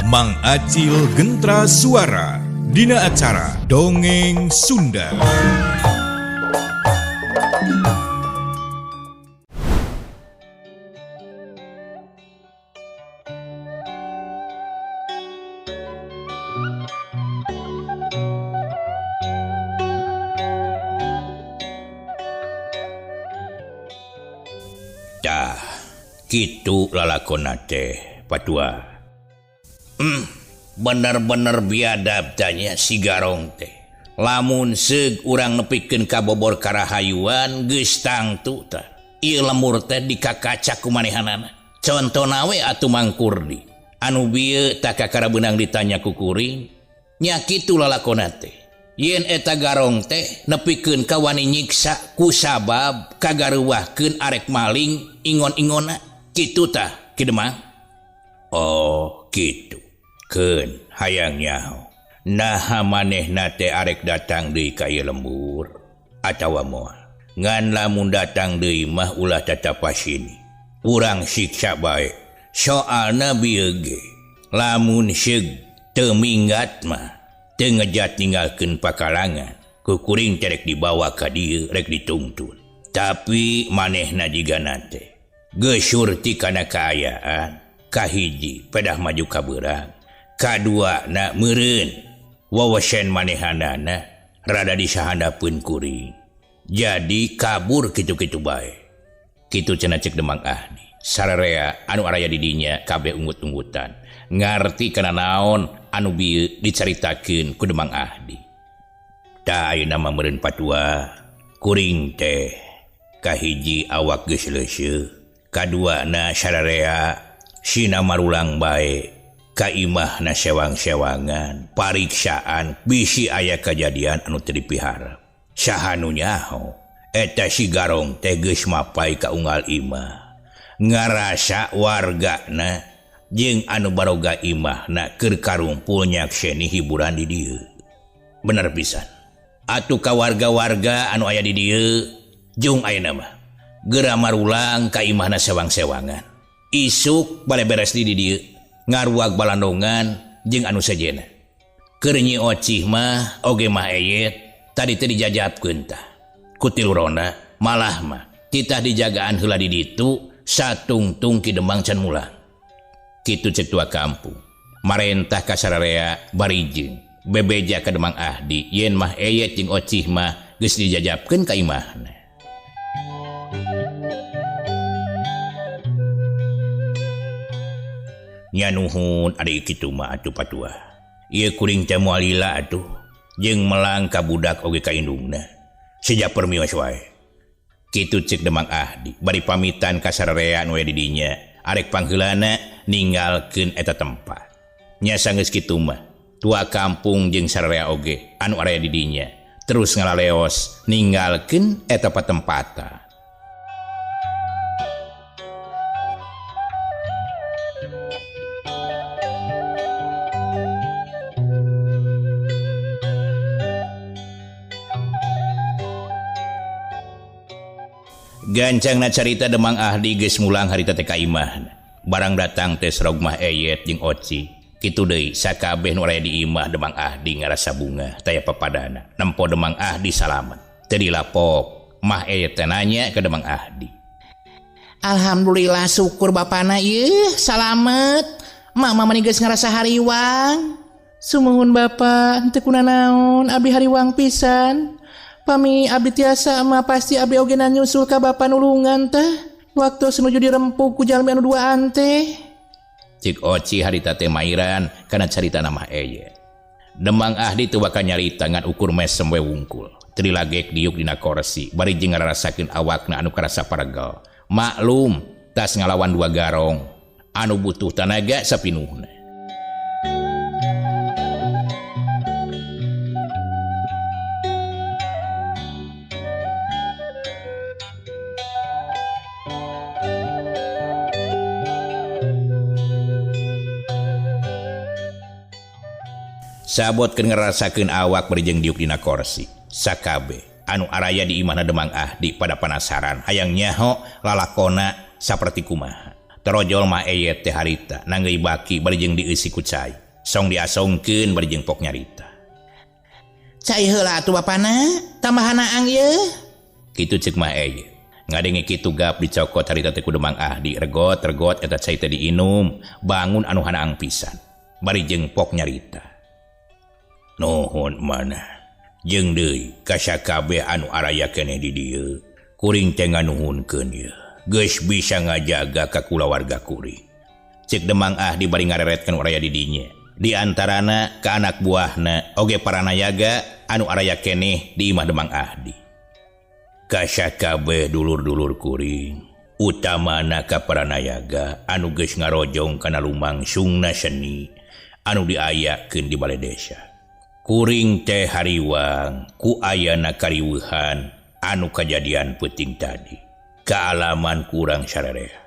Mang Acil Gentra Suara Dina acara Dongeng Sunda. Tah, kitu lalakonna teh patua. Bener-bener biadab tanya si Garong teh. Lamun seug urang nepikeun ka bobor karahayuan geus tangtu tah. Ieu lemur teh dikakaca ku manehanana. Contona we atuh Mang Kurdi. Anu bieu tah kakara beunang ditanya ku kuring. Nya kitu lalakonna teh. Yen eta Garong teh nepikeun ka wani nyiksa ku sabab kagareuwahkeun arek maling ingon-ingonna. Kitu tah Ki Demang. Oh, kitu. Keun hayang nyaho. Naha manehna teh arek datang deui ka ieu lembur atawa moal. Ngan lamun datang deui mah ulah tatapa sini. Urang siksa bae. Soalna bieu ge lamun seug teu minggat mah teu ngejat ninggalkeun pakalangan. Ku kuring teh rek dibawa ka dieu rek ditungtun. Tapi manehna jigana teh geus surti kana kaayaan. Kahiji pedah maju ka beurang. Kadua na meureun wawesen manehanana rada disahandapeun kuring. Jadi kabur kitu-kitu bae. Kitu cenah cek Demang Ahdi. Sararea anu araya di dinya kabeh unggut-unggutan. Ngarti kana naon anu bieu dicaritakeun ku Demang Ahdi. Tah ayeuna mah meureun patua kuring teh kahiji awak geus leuseuh, kadua na sararea sina marulang bae. Ka imahna sewang-sewangan, pariksaan bisi aya kajadian anu teu dipiharep. Saha nu nyaho eta si Garong teh geus mapai ka unggal imah. Ngarasa wargana jeung anu baroga imahna keur karumpul nyakseni hiburan di dieu. Bener pisan. Atuh ka warga-warga anu aya di dieu jung ayeuna mah geura marulang ka imahna sewang-sewangan. Isuk bale beres di dieu. Ngaruag balandongan jeung anu sejenna. Keur Nyi Ocih mah oge mah eyet tadi teh dijajabkeun tah. Ku tilu ronda malah mah titah dijagaan heula di ditu satungtung Ki Demang can mulang. Kitu cek tua kampung. Marentah ka sararea bari jeung bebeja ka Demang Ahdi yen mah eyet jeung Ocih mah geus dijajabkeun ka imahna. Nya nuhun ari kitu mah atuh patua. Ieu kuring teh moal lila atuh jeung melang ka budak oge ka indungna. Seja permios wae. Kitu cek Demang Ahdi bari pamitan ka sararea nu aya di dinya arek pangheulana ninggalkeun eta tempat. Nya sanggeus kitu mah tua kampung jeung sararea oge anu aya di dinya terus ngalaleos ninggalkeun eta patempatan. Gancangna carita Demang Ahdi geus mulang harita teh ka imahna. Barang datang teh serog mah eyet jeung Oci. Kitu deui sakabeh nu aya di imah Demang Ahdi ngarasa bungah taya papadana. Nempo Demang Ahdi salamet. Teu dilapok, mah eyet teh nanya ka Demang Ahdi. Alhamdulillah syukur bapana ieu salamet. Mama mani geus ngarasa hariwang. Sumuhun bapa, henteu kunanaon abdi hariwang pisan. Pami abdi tiasa mah pasti abdi oge nyusul ka bapa nulungan teh. Waktu menuju dirempuk ku jalmi anu duaan teh. Cik Oci harita teh mairan kana carita mah eye. Demang Ahdi teu bakal nyarita ngan ukur mesem we wungkul. Teu dilagek diuk dina korsi bari jeung ngarasakeun awakna anu karasa paregel. Maklum tas ngalawan dua garong anu butuh tanaga sapinuhna. Sabot keur ngarasakeun awak bari jeung diuk dina korsi. Sakabe anu araya di imahna Demang Ahdi pada panasaran hayang nyaho lalakona saperti kumaha. Terojol mah eyet teh harita nanggeuy baki bari jeung dieusi ku cai. Song diasongkeun bari jeung pok nyarita. Cai heula atuh bapana, tambahan aang yeuh. Kitu ceuk mah eyet. Ngadenge kitu gap dicokot harita teh ku Demang Ahdi, regot-regot eta cai teh diinum, bangun anu hanaang pisan. Bari jeung pok nyarita. Nuhun mana jeung deui ka sakabeh anu araya keneh di dieu. Kuring teh nganuhunkeun ieu. Geus bisa ngajaga ka kulawarga kuring. Cek Demang Ahdi bari ngareretkeun araya di dinya. Di antarana ka anak buahna oge para nayaga anu araya keneh di imah Demang Ahdi. Ka sakabeh dulur-dulur kuring, utamana ka para nayaga anu geus ngarojong kana lumangsungna seni anu diayakeun di bale desa. Kuring teh hariwang ku ayana kariweuhan anu kajadian peuting tadi. Kaalaman kurang sarerea.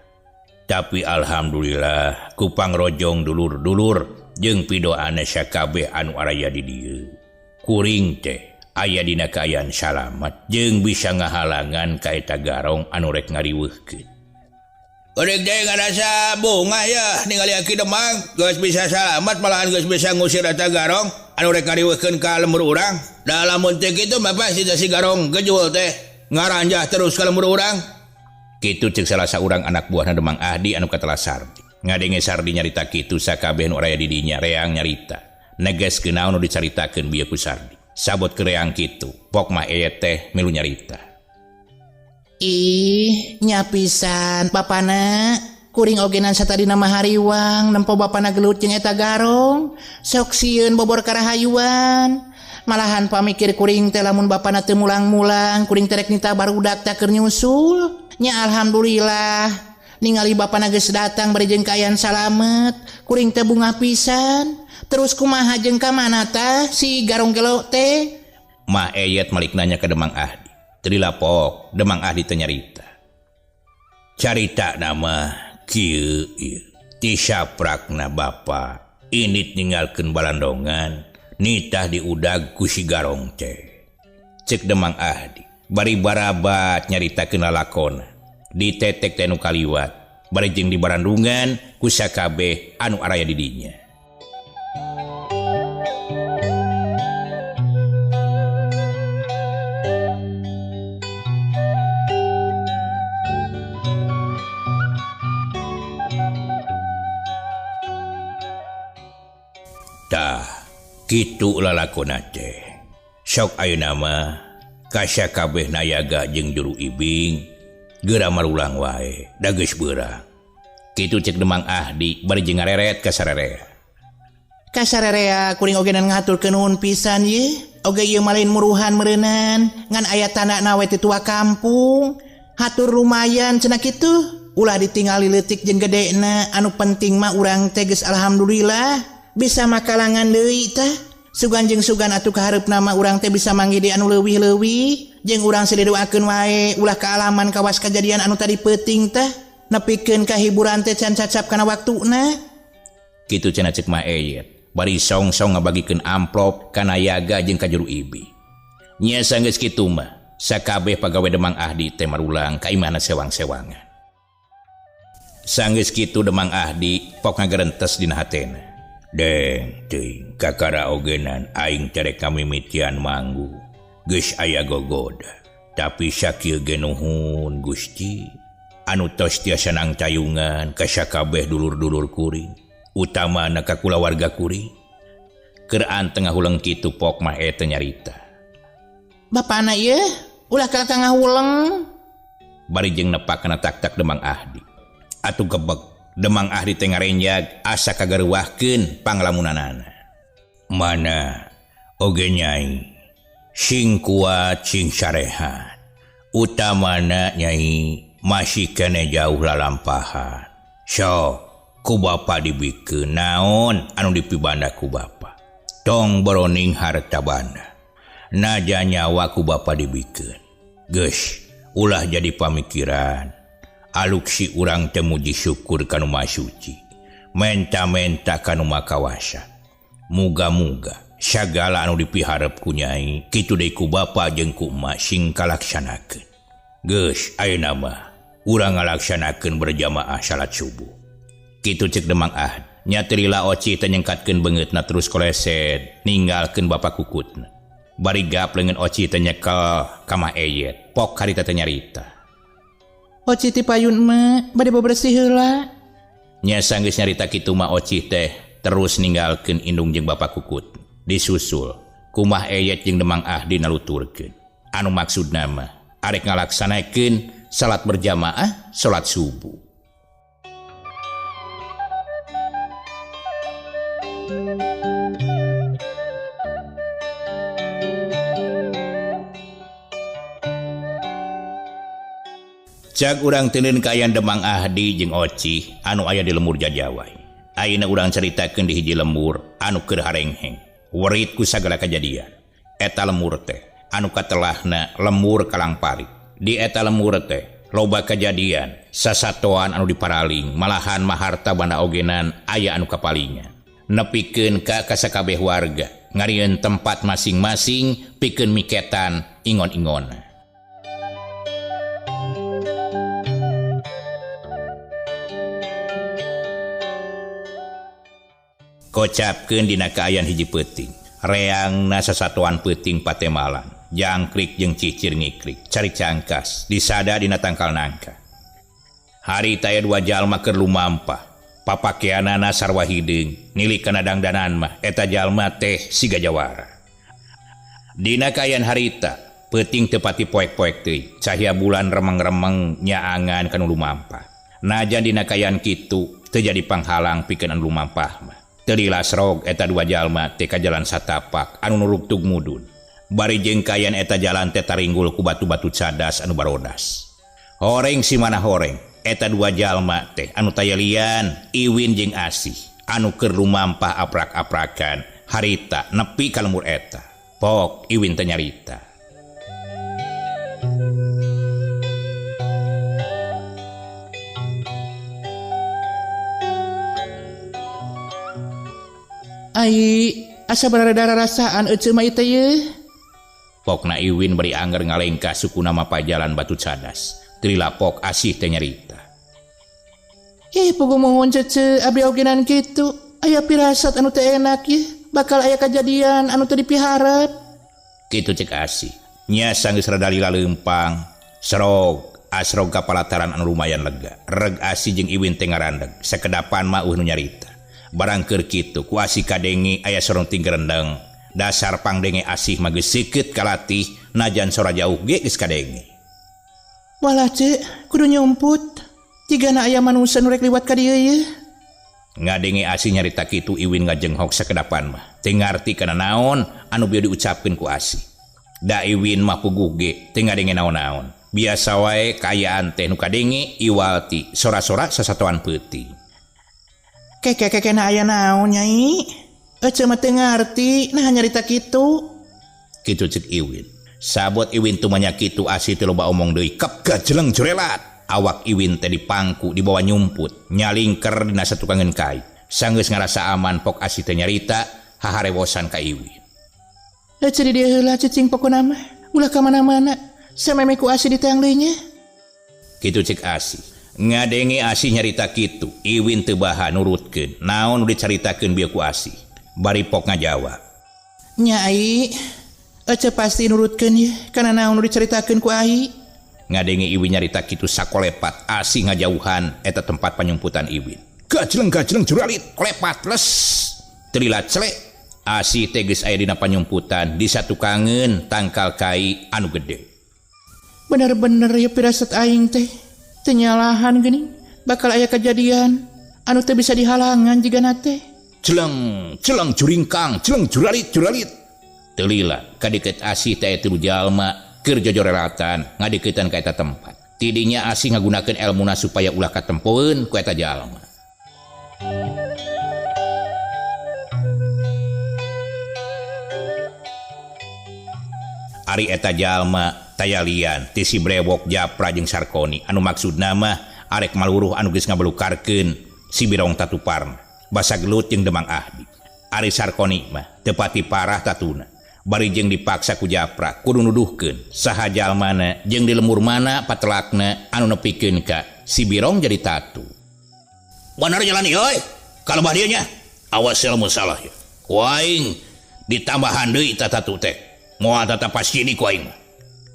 Tapi alhamdulillah ku pangrojong dulur-dulur jeung pidoana sakabeh anu araya di dieu. Kuring teh aya dina kaayaan salamat jeung bisa ngahalangan ka eta garong anu rek ngariweuhkeun. Urang teh ngarasa bungah ya ningali Aki Demang geus bisa salamat malahan geus bisa ngusir eta garong anu rek ngariweuhkeun ka lembur urang. Da lamun teh kitu mah pasti si garong gejul teh ngaranjah terus ka lembur urang. Kitu ceuk salah saurang anak buahna Demang Ahdi anu katela Sardi. Ngadenge Sardi nyarita kitu sakabeh nu araya di dinya reang nyarita. Negeskeun naon nu dicaritakeun bieu ku Sardi. Sabot kereang kitu, pok mah eyet teh milu nyarita. Ih, nya pisan bapana. Kuring ogenan satadina mah hariwang nempo bapana gelut jeung eta garong. Sok sieun bobor karahayuan. Malahan pamikir kuring teh lamun bapana teu mulang-mulang, kuring teh rek nita barudak teh keur nyusul. Nya alhamdulillah ningali bapana geus datang bari jeung kaayaan salamet, kuring teh bungah pisan. Terus kumaha jeung ka mana tah si garong gelo teh? Mah eyet malik nanya ke Demang Ahdi. Teu dilapok, Demang Ahdi teh nyarita. Carita nama kieu ieu. Ti saprakna bapa init ninggalkeun balandongan, nitah diudag ku si garong teh. Ceuk Demang Ahdi bari barabat nyaritakeun lalakona. Ditetek teh nu kaliwat, bari jeung dibarandungan ku sakabeh anu araya di dinya. Tah, kitu lalakona teh. Sok ayeuna mah ka sakabeh nayaga jeung juru ibing geura marulang wae, da geus beurang. Kitu ceuk Demang Ahdi bari jeung ngareret ka sarerea. Ka sarerea kuring ogenan ngaturkeun nuhun pisan ye. Oge ieu mah lain muruhan meureunnan, ngan aya tandana we ti tua kampung. Hatur lumayan cenah kitu. Ulah ditingali leutik jeung gedena, anu penting mah urang teh geus alhamdulillah bisa makalangan deui tah. Sugan jeung sugan atuh kahareupna mah urang teh bisa manggih di anu leuwih-leuwih. Jeung urang silih doakeun wae ulah kaalaman kawas kajadian anu tadi peuting tah. Nepikeun ka hiburan teh can cacap kana waktuna. Kitu cenah ceuk mah eyet. Bari song-song ngabagikeun amplop kana yaga jeung ka juru ibi. Nya sanggeus kitu mah sakabeh pagawe Demang Ahdi teh marulang ka imahna sewang-sewangan. Sanggeus kitu Demang Ahdi pok ngagerentes dina hatena. Deng teuing kakara ogenan aing terek kamimitian manggu. Geus aya gogoda. Tapi sakieu ge nuhun Gusti. Anu tos tiasa nangtayungan ka sakabeh dulur-dulur kuring, utamana ka kulawarga kuring. Keur anteng ngahuleng kitu pok mah eta nyarita. Bapana ieu ulah kalaka ngahuleng. Bari jeung nepak kana tak-tak Demang Ahdi. Atuh gebeg Demang Ahdi teh ngarenjag asa kagareuwahkeun panglamunanana. Mana oge nyai sing kuat sing sarehat. Utamana nyai masih kene jauh lalampahan. Sok ku bapa dibikeun naon anu dipibanda ku bapa. Tong boroning harta banda. Naja nyawa ku bapa dibikeun. Geus ulah jadi pamikiran. Aluksi urang teh muji syukur kanu Maha Suci. Menta-menta kanu Maha Kawasa. Muga-muga sagala anu dipiharep ku nyai kitu deui ku bapa jeung ku emak sing kalaksanakeun. Geus ayeuna mah urang ngalaksanakeun berjamaah salat subuh. Kitu cek Demang Ahdi. Nya teu lila Ocih teh nyengkatkeun beungeutna terus koleset ninggalkeun bapak kukutna. Bari gap leungeun Ocih teh nyekel ka Mah Eyet. Pok harita teh nyarita. Ocih ti payun emak bade bebersih heula. Nya sanggeus nyarita kitu mah Ocih teh terus ninggalkeun indung jeung bapak kukut. Disusul ku Mah Eyet jeung Demang Ahdi naluturkeun. Anu maksudna mah arek ngalaksanakeun salat berjamaah salat subuh. Cag urang teuneun kaayaan Demang Ahdi jeung Ocih anu aya di lembur Jajawai. Ayeuna urang caritakeun di hiji lembur anu keur harengheng. Werit ku sagala kajadian. Eta lembur teh anu katelahna lembur Kalangpari. Di eta lembur teh loba kajadian, sasatoan anu diparaling, malahan maharta banda ogenan aya anu kapalingan. Nepikeun ka kasakabeh warga, ngarieun tempat masing-masing pikeun miketan ingon-ingonna. Kocapkeun dina kaayaan hiji peuting. Reangna sasatoan peuting patemalan, jangkrik jeung cicir ngikrik, cari cangkas, disada dina tangkal nangka. Harita aya dua jalma keur lumampah, papakeanana sarwa hideung, nilik kana dangdanan mah eta jalma teh siga jawara. Dina kaayaan harita, peuting teu pati poek-poek teuing, cahya bulan remeng-remeng nyaangan kana lumampah. Najan dina kaayaan kitu teu jadi panghalang pikeun anu lumampah mah. Teu dilasrog eta dua jalma teh ka jalan satapak anu nurugtug mudun. Bari jeung kaayaan eta jalan teh taringgul ku batu-batu cadas anu barodas. Horeng si mana horeng, eta dua jalma teh anu tayalian Iwin jeung Asih anu keur lumampah aprak-aprakan harita nepi ka lembur eta. Pok Iwin teh nyarita. Ai, asa barada rasaan eceu mah ieu teh yeuh. Pokna Iwin bari anger ngalengkah sukuna mapa jalan batu cadas. Teu lapok Asih teh nyarita. Ih, puguh muhun cece abdi ogenan kitu. Aya pirasat anu teu enak yeuh, bakal aya kajadian anu teu dipiharep. Kitu cek Asih. Nya sanggeus rada lila leumpang, serog asrog ka palataran anu lumayan lega. Reg Asih jeung Iwin teh ngarandeg, sakedapan mah eueuh nu nyarita. Barang keur kitu ku Asih kadenge aya sorong ting rendeng. Dasar pangdenge Asih mah geus sikeut kalatih najan sora jauh ge geus kadenge. Walah ceu, kudu nyumput. Jigana aya manusa nu rek liwat ka dieu yeuh. Ngadenge Asih nyarita kitu Iwin ngajenghok sakedapan mah. Teu ngarti kana naon anu bieu diucapkeun ku Asih. Da Iwin mah puguh ge teu ngadenge naon-naon. Biasa wae kaayaan teh nu kadenge iwal ti sora-sora sasatoan peuting. Keke-keke na aya naon nyai? Eceu mah teu ngarti, nah nyarita kitu. Kitu cek Iwin. Sabot Iwin tumanya kitu Asih teh loba omong deui, kep gajeleng jurelat. Awak Iwin teh dipangku dibawa nyumput, nyalingker dina satukangeun kai. Sanggeus ngarasa aman pok Asih teh nyarita haharewosan ka Iwin. Eceu di dieu heula cicing pokona mah, ulah ka mana-mana. Sameme ku Asih diteang deui nya. Kitu cek Asih. Ngadenge Asih nyarita kitu, Iwin teu baha nurutkeun. Naon nu dicaritakeun bieu ku Asih? Bari pok ngajawab. Nya ai, eceu pasti nurutkeun ye, kana naon nu dicaritakeun ku ai. Ngadenge Iwin nyarita kitu sakolepat, Asih ngajauhan eta tempat panyumputan Iwin. Gajleng-gajleng juralit, kolepat les. Teu lila celek, Asih teh geus aya dina panyumputan di satukangeun tangkal kai anu gede. Bener-bener ya pirasat aing teh. Teu nyalahan geuning, bakal aya kajadian anu teu bisa dihalangan jigana teh. Celeng, celeng juringkang, celeng juralit, juralit. Teu lila kadeukeut Asih teh aya tilu jalma keur jojorelatan ngadeuketan ka eta tempat. Tidinya Asih ngagunakeun elmuna supaya ulah katempoeun ku eta jalma. Ari eta jalma tayalian ti si Brewok Japra jeung Sarkoni anu maksudna mah arek maluruh anu geus ngabelukarkeun si Birong Tatuparna basa gelut jeung Demang Ahdi. Ari Sarkoni mah teu pati parah tatuna bari jeung dipaksa ku Japra kudu nuduhkeun saha jalmana jeung di lemur mana patelakna anu nepikeun ka si Birong jadi tatu. Bener jalan ieu euy. Kalebah dieu nya. Awas lamun salah ieu. Ku aing ditambahan deui tatu teh. Moal tata pasti ku aing mah.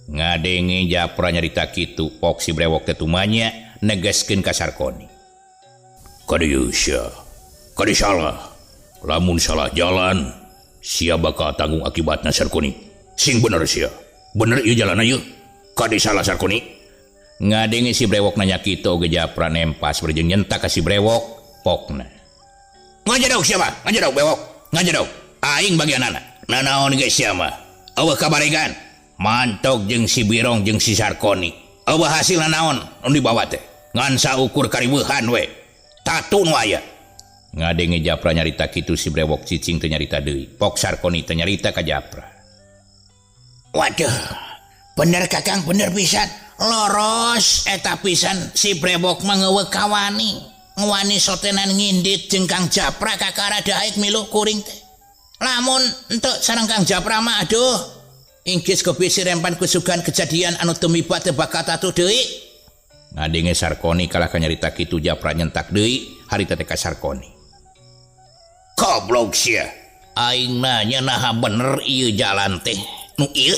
Ngadenge Japra nyarita kitu pok si Brewok teh tumanya negaskeun ka Sarkoni. Kadieu sia. Kadi salah. Lamun salah jalan sia bakal tanggung akibatna Sarkoni. Sing bener sia. Bener ieu jalanna ieu. Kadi salah Sarkoni. Ngadenge si Brewok nanya kitu oge Japra nempas berjeng nyentak ka si Brewok pokna. Ngajedog sia mah, ngajedog Brewok, ngajedog. Aing bagianana. Nanaon ge sia mah? Eueuh kabaregan. Mantok jeung si Birong jeung si Sarkoni. Eueuh hasilna naon nu dibawa teh? Ngan saukur kariweuhan we. Tatu nu aya. Ngadenge Japra nyarita kitu si Brewok cicing teu nyarita deui. Pok Sarkoni teu nyarita ka Japra. Waduh, bener Kakang, bener pisan. Loros eta pisan si Brewok mah ngeuweuk kawani. Ngwani sotenan ngindit jeung Kang Japra kakara daek milu kuring teh. Lamun entuk sareng Kang Japra mah aduh. Inggis kebisi rempan kusugan kejadian anu tumiba teu bakal tatu deui. Ngadenge Sarkoni kalah ka nyarita kitu Japra nyentak deui harita teh ka Sarkoni. Goblok sia. Aing nanya naha bener ieu jalan teh. Nu ieu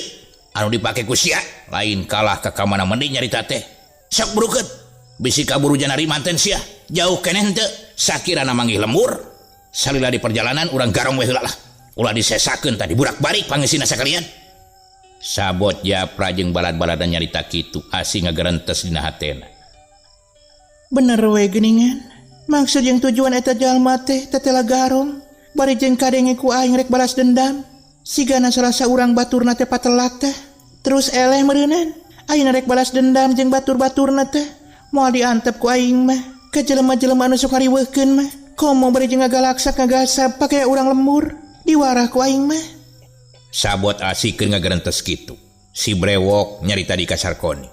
anu dipake ku sia lain kalah ka kamana mending nyarita teh. Sok burukeun. Bisi kaburu janari manten sia. Jauh keneh henteu. Sakirana manggih lembur. Salila di perjalanan urang garong we heula lah. Ulah disesakeun tadi burak-barik pangeusina sakalian. Sabot Japra jeung balad-baladan nyarita kitu asing ngagerentes dina hatena. Bener we geuningan. Maksud jeung tujuan eta jalma teh tetela garong. Bari jeung kadenge ku aing rek balas dendam. Sigana salah saurang baturna teh patelak teh. Terus eleh meureunan. Ayeuna rek balas dendam jeung batur-baturna teh. Moal diantep ku aing mah. Ka jelema-jelema anu sok ngariweuhkeun mah. Komo bari jeung ngagalaksak ngagasap pake urang lembur. Diwarah ku aing mah. Sabot asikeun ngagerentes kitu. Si Brewok nyarita di ka Sarkoni.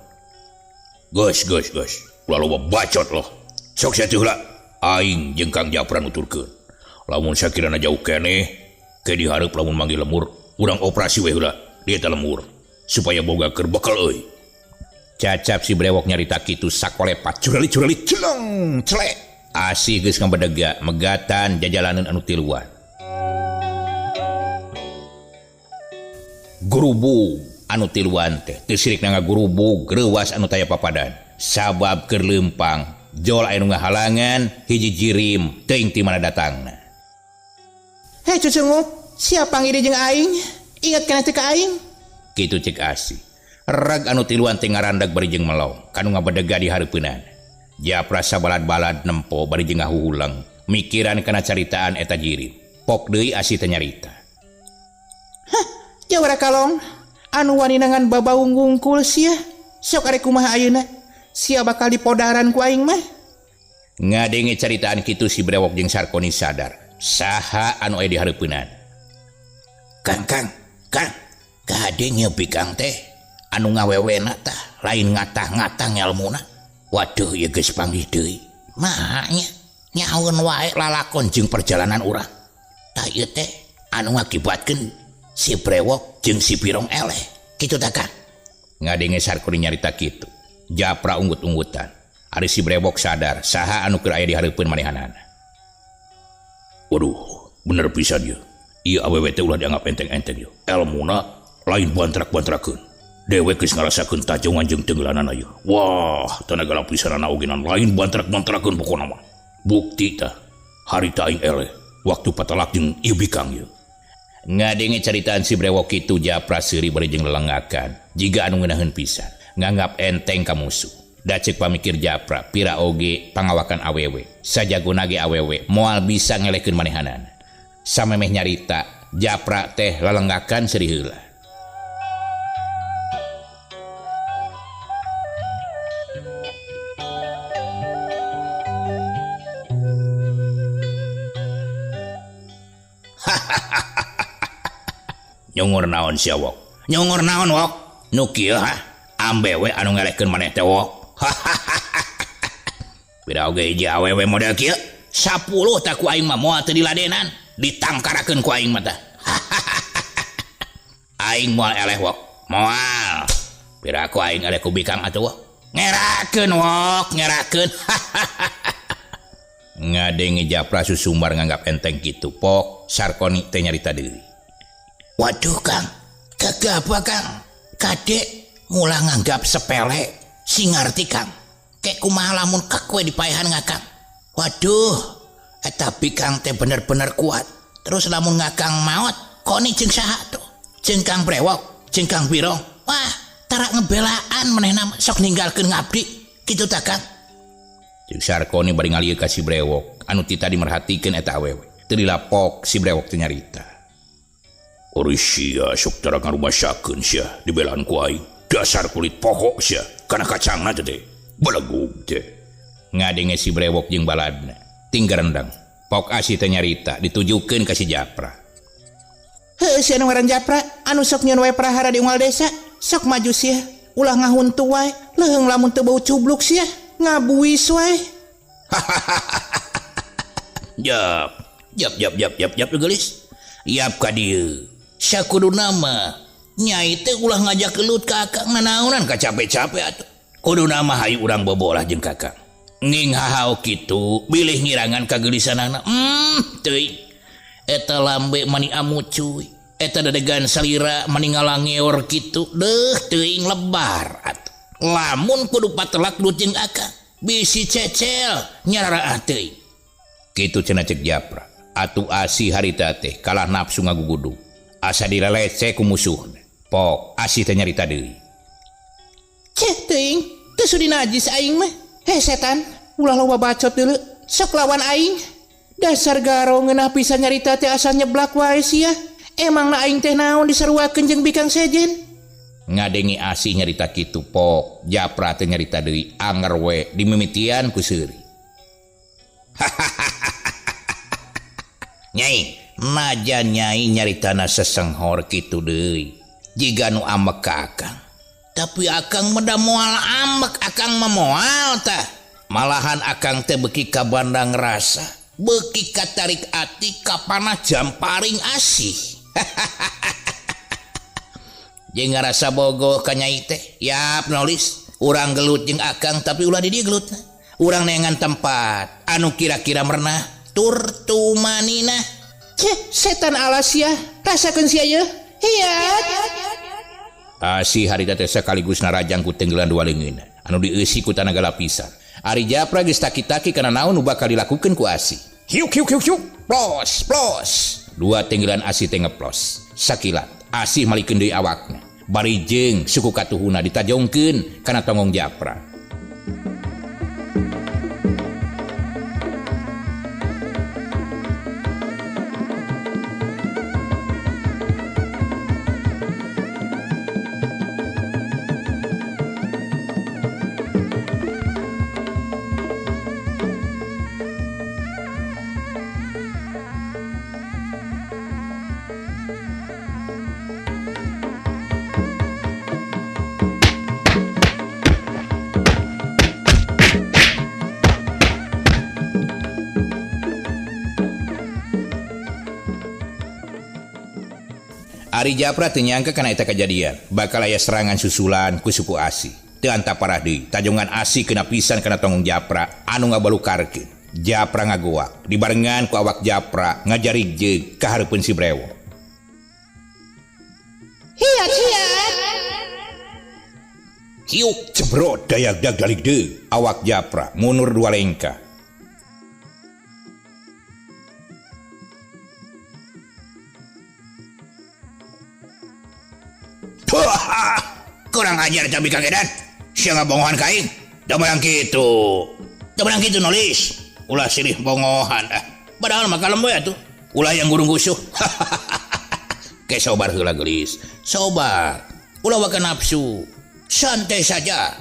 Geus geus geus, ulah loba bacot loh. Sok sia teu heula. Aing jeung Kang Japra nuturkeun. Lamun sakirana jauh keneh, ke dihareup lamun manggil lemur, urang operasi we heula di eta lemur supaya boga keur bekal euy. Cacap si Brewok nyarita kitu sakolepat curali-curali celeng celek. Asih geus ngabedega megatan jajalaneun anu tiluan. Gurubug anu tiluan teh teu sirik na ngagurubug reuwas anu taya papadan sabab keur leumpang jol aya nu ngahalangan hiji jirim teuing ti mana datangna. Hei cucunguk, siapa ngide jeung aing? Ingat kana teh ka aing? Kitu cek Asih. Rag anu tiluan teh ngarandag bari jeung melong kanu ngabedega di hareupeunana. Japra sabalad-balad nempo bari jeung ngahuhulang mikiran kana caritaan eta jirim. Pok deui Asih teh nyarita. Hah, jawara kalong anu wani nangan babaung wungkul sia. Sok arek kumaha ayeuna? Sia bakal dipodaran ku aing mah. Ngadenge caritaan kitu si Brewok jeung Sarkoni sadar saha anu aya di hareupeunana. Kang Kang, Kang, kadenge bikang teh anu ngawewena tah lain ngatah-ngatah ngelmuna. Waduh ieu geus panggih deui. Maha nya nyaun wae lalakon jeung perjalanan urang. Tah ieu teh anu ngakibatkeun si Brewok jeung si Birong eleh. Kitu tah Kang. Ngadenge Sarkoni nyarita kitu. Japra unggut-unggutan. Ari si Brewok sadar saha anu keur aya di hareupeun manehanana. Waduh, bener pisan ieu. Ieu awewe teh ulah dianggap enteng-enteng ieu. Elmuna lain bantrak-bantrakeun. Dewek geus ngarasakeun tajongan jeung tenggelanana ieu. Wah, tenaga lapisanana ogenan lain bantrak-bantrakeun pokona mah. Bukti tah harita aing eleh waktu patelak jeung ieu bikang ieu. Ngadenge caritaan si Brewok kitu Japra seuri bari jeung lelengakan. Jiga anu ngeunaheun pisan, nganggap enteng ka musuh. Da ceuk pamikir Japra, pira oge pangawakan awewe. Sajagona ge awewe moal bisa ngelehkeun manehanana. Samemeh nyarita, Japra teh lelengakan seuri heula. Nyongur naon sia wok? Nyongur naon wok? Nu kieu ha? Ambe we anu ngelehkeun maneh teh wok. Pira oge hiji awewe model kieu? 10 tah ku aing mah moal teu diladenan, ditangkarakeun ku aing mah tah. Aing moal eleh wok. Moal. Pira ku aing eleh ku bikang atuh wok. Ngerakeun wok, ngerakeun. Ngadenge Japra susumbar nganggap enteng kitu pok Sarkoni teh nyarita deui. Waduh Kang, gagah Kang. Kadek mulah nganggap sepele sing ngarti Kang. Kek kumaha lamun kakwe dipaehan ngakang. Waduh, eta bikang teh bener-bener kuat. Terus lamun ngakang maot, koni jeung saha tuh? Jeung Kang Brewok, jeung Kang Birong. Wah, tara ngebelaan manehna sok ninggalkeun ngabdi. Kitu tah Kang. Jeung Sarkoni bari ngalieu ka si Brewok anu ti tadi merhatikeun eta awewe. Teu dilapok si Brewok teh nyarita. Ori sia sok tara ngarumasakeun sia dibelaan ku aing. Dasar kulit pokok sia, kana kacangna teh. Belegug teh. Ngadenge si Brewok jeung baladna. Tinggal rendang. Pok Asih teh nyarita ditujukeun ka si Japra. Heuh sia nu ngaran Japra anu sok nyeun wae prahara di unggal desa, sok maju sia. Ulah ngahuntu wae, leuheung lamun teu bau cubluk sia, ngabuis wae. Jap, jap jap jap jap jap geulis. Yap ka dieu. Sakuduna mah nyai teh ulah ngajak gelut ka akang nanaonan ka capek-capek atuh. Kuduna mah hayu urang bobolah jeung kakang. Nging hahao kitu bilih ngirangan kageulisanana. Teuing. Eta lambe mani amu cuy. Eta dedegan salira mani ngalangeor kitu. Deuh teuing lebar atuh. Lamun kudu patelak gelut jeung akang, bisi cecel nyararaah teuing. Kitu cenah cek Japra. Atuh Asih harita teh kalah nafsu ngagugudu. Asa dileleceh ku musuhna. Pok Asih teh nyarita deui. Ceh teuing, teu sudi najis aing mah. Heh setan, ulah loba bacot deuleu, sok lawan aing. Dasar garo ngeunah pisan nyarita teh asa nyeblak wae sia. Emangna aing teh naon disaruakeun jeung bikang sejen? Ngadenge Asih nyarita kitu pok Japra teh nyarita deui anger we dimimitian ku seuri. Nyai, najan nyai nyaritana sesenghor kitu deui. Jiga nu ambek ka akang. Tapi akang meda moal ambek, akang mah moal tah. Malahan akang teh beuki ka bandang rasa, beuki katarik ati ka panah jamparing Asih. Jeung ngarasa bogoh ka nyai teh. Yap nolis, urang gelut jeung akang tapi ulah di dieu gelutna. Urang neangan tempat anu kira-kira merenah tur tumanina. Ceh, setan alas sia, rasakeun sia yeuh. Hiat. Asih harita teh sekaligus narajang ku tenggelan dua leungeunna anu dieusi ku tanaga lapisan. Ari Japra geus taki-taki kana naon nu bakal dilakukeun ku Asih. Hiuk hiuk hiuk hiuk, plos plos. Dua tenggelan Asih teh ngeplos. Sakilat Asih malikeun deui awakna. Bari jeung suku katuhuna ditajongkeun kana tonggong Japra. Ari Japra teu nyangka kana eta kajadian, bakal aya serangan susulan ku suku Asih. Teu antap parah deui, tajongan Asih kena pisan kana tonggong Japra anu ngabalukarkeun. Japra ngagoak, dibarengan ku awak Japra ngajarig jeung ka hareupeun si Brewok. Hiat hiat. Hiuk jebrot dayak dag dalik deui, awak Japra mundur dua lengkah. Kurang ajar tapi Kang Edan. Sia ngabongohan ka aing. Da barang kitu. Da barang kitu nulis. Ulah silih bongohan ah. Padahal mah kalem we atuh. Ulah yang gurung gusuh. Ke sobar heula geulis. Sobar. Ulah waka nafsu. Santai saja.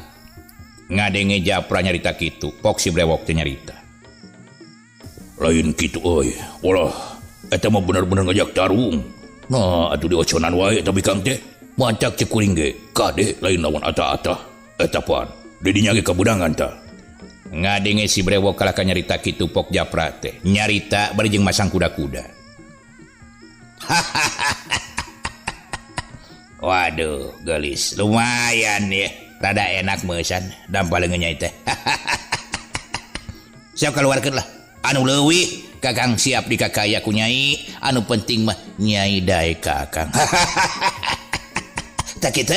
Ngadenge Japra nyarita kitu, pok si Brewok teh nyarita. Lain kitu euy. Ulah eta mah bener-bener ngajak tarung. Nah, atuh dioconan wae tapi Kang teh. Mancak cek kuring ge, kade lain lawan ata-ata. Eta pan, didinya ge kabudangan ta. Ngadenge si Brewok kalah ka nyarita kitu pok Japra teh. Nyarita bari jeung masang kuda-kuda. Waduh, geulis, lumayan ya. Rada enak meusan, dampal leungeun nyai teh. Siap keluarkeun lah. Anu leuwih Kakang siap dikakaya ku Nyai, anu penting mah Nyai daek ka Akang. Tak kitu?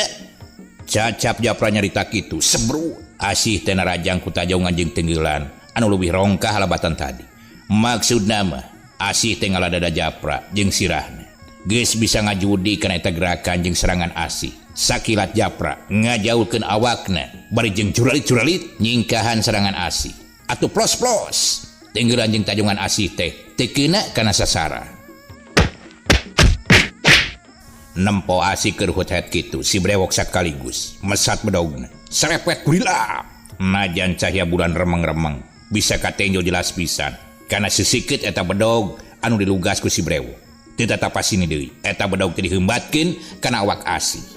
Cacap Japra nyarita kitu, sebru asih teh narajang ku tajong jeung tenggelan anu leuwih rongkah labatan tadi. Maksudna mah asih teh ngaladada Japra jeung sirahna. Geus bisa ngajudi kana eta gerakan jeung serangan asih. Sakilat Japra ngajaulkeun awakna bari jeung curalit-curalit nyingkahan serangan asih. Atuh plos-plos tenggelan jeung tajongan asih teh teu keuna kana sasara. Nempo asih keur hut-het kitu si brewok sakaligus mesat bedogna. Serepet kurilap. Najan cahaya bulan remeng-remeng bisa katenjo jelas pisan kana sisikeut eta bedog anu dilugas ku si brewok. Teu tatapasini deui eta bedog teh diheumbatkeun kana awak asih.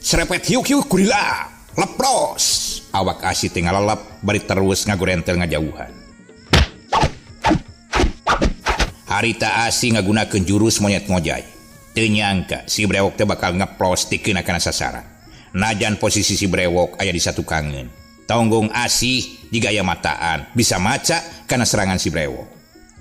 Serepet hiuk-hiuk kurilap. Lepros. Awak asih teh ngalalap bari terus ngagorentel ngajauhan. Harita asih ngagunakeun jurus monyet ngojay. Teu nyangka si brewok teh bakal ngeplos tikeuna kana sasaran. Najan posisi si brewok aya di satukangeun. Tonggong asih jiga aya mataan bisa maca kana serangan si brewok.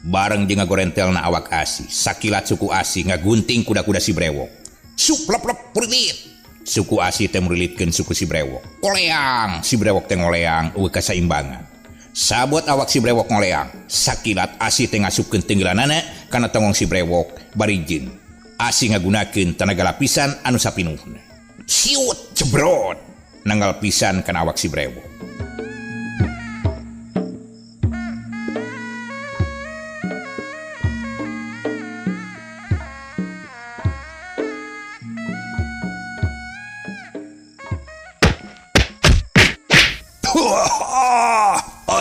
Bareng jeung ngagorentelna awak asih, sakilat suku asih ngagunting kuda-kuda si brewok. Sup lep-lep purilit. Suku asih teh murilitkeun suku si brewok. Koleang, si brewok teh ngoleang eueuh kasaimbangan. Sabot awak si brewok ngoleang, sakilat asih teh ngasupkeun tenggelanana kana tonggong si brewok bari jeung asih ngagunakeun tenaga lapisan anu sapinuhna. Siut jebrot nanggal pisan kana awak si brewok.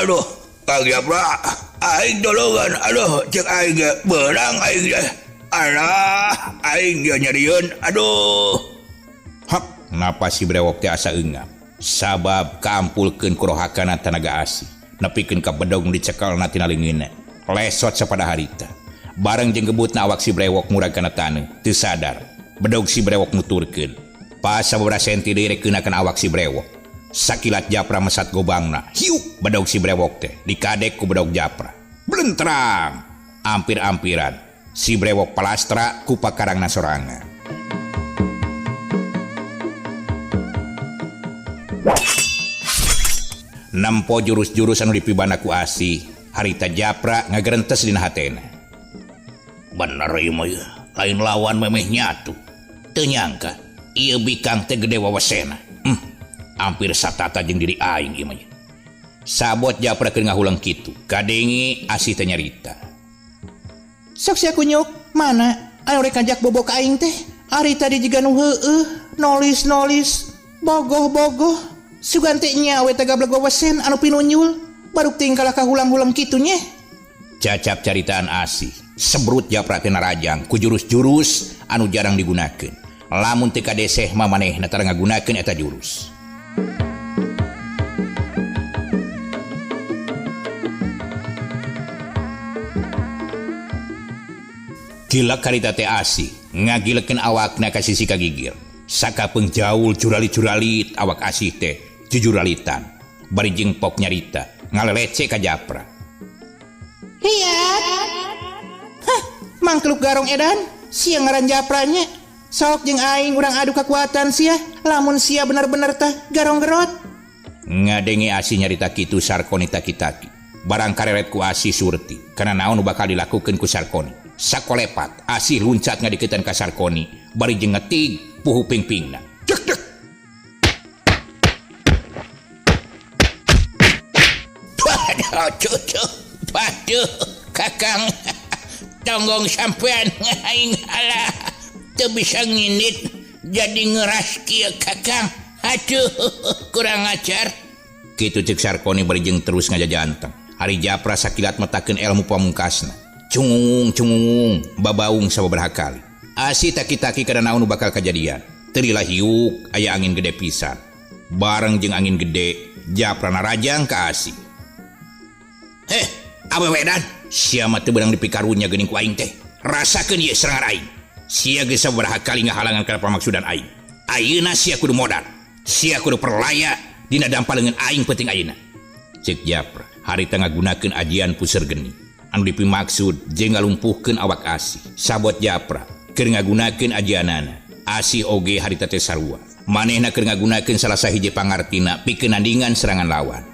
Aduh, Kang Japra, aing tolongan, aduh, cek aing ge beurang aing ge. Alah, aing ge nyerieun, aduh. Hak, napa si brewok teh asa eungap? Sabab kampulkeun kurohakana tanaga asih, nepikeun ka bedog nu dicekelna tina leungeunna. Lesot sapada harita. Bareng jeung gebutna awak si brewok murag kana taneuh, teu sadar. Bedog si brewok nuturkeun. Pas sababaraha senti deui rek keuna kana awak si brewok. Sakilat Japra mesat gobangna, hiuk bedog si brewok teh dikadek ku bedog Japra. Blentrang, ampir-ampiran si brewok palastra ku pakarangna sorangan. Nempo jurus-jurus anu dipibana ku asih, harita Japra ngagerentes dina hatena. Bener ieu mah ieu, lain lawan memeh nyatu. Teu nyangka ieu bikang teh gede wawasena. Hampir satata jeung diri aing ieu mah. Sabot Japra keur ngahuleng kitu, kadenge asih teh nyarita. Sok sia kunyuk, mana anu rek ngajak bobo ka aing teh? Ari tadi jiga nu heueuh, nolis-nolis, bogoh-bogoh. Sugan teh nya we teh gablek wawesen anu pinunyul, baruk tingkalah kahulang-hulang kitu nya. Cacap caritaan asih, sebrut Japra teh narajang ku jurus-jurus anu jarang digunakeun. Lamun teu kadeseh mah manehna tara ngagunakeun eta jurus. Gila karita teh asih ngagilekeun awakna ka sisi kagigir. Sakapeung jaul jurali-juralit awak asih teh jujuralitan. Bari jeung pok nyarita ngalelece ka Japra. Hiat. Hah, mangkluk garong edan, sia ngaran Japranya. Sok jeung aing urang adu kekuatan sia, lamun sia bener-bener teh garong gerot. Ngadenge asih nyarita kitu Sarkoni taki-taki. Barang kareret ku asih surti, kana naon nu bakal dilakukeun ku Sarkoni. Sakolepat asih luncat ngadiketan ka Sarkoni, bari jeung ngetig puhu pingpingna. Dek dek. Waduh, cucu. Waduh, Kakang. Tonggong sampean aing alah. Teu bisa nginit jadi ngeras kieu Kakang. Aduh, kurang ajar. Kitu ceuk Sarkoni bari jeung terus ngajajanteng. Ari Japra sakilat metakeun ilmu pamungkasna. Cungung cungung babaung sababaraha kali. Asih taki-taki kana naon nu bakal kajadian. Teu lila hiuk aya angin gede pisan. Bareng jeung angin gede, Japra narajang ka asih. Heh, awewe dan sia mah teu beunang dipikarunya geuning ku aing teh. Rasakeun ieu serangan aing. Sia geus sababaraha kali ngahalangan kana pamaksudan aing. Ayeuna sia kudu modar. Sia kudu perlaya dina dampa leungeun aing penting ayeuna. Ceuk Japra. Harita ngagunakeun ajian puser geni anu dipimaksud jeung ngalumpuhkeun awak Asih. Sabot Japra keur ngagunakeun ajianana. Asih oge harita teh sarua. Manehna keur ngagunakeun salah sahiji pangartina pikeun nandingan serangan lawan.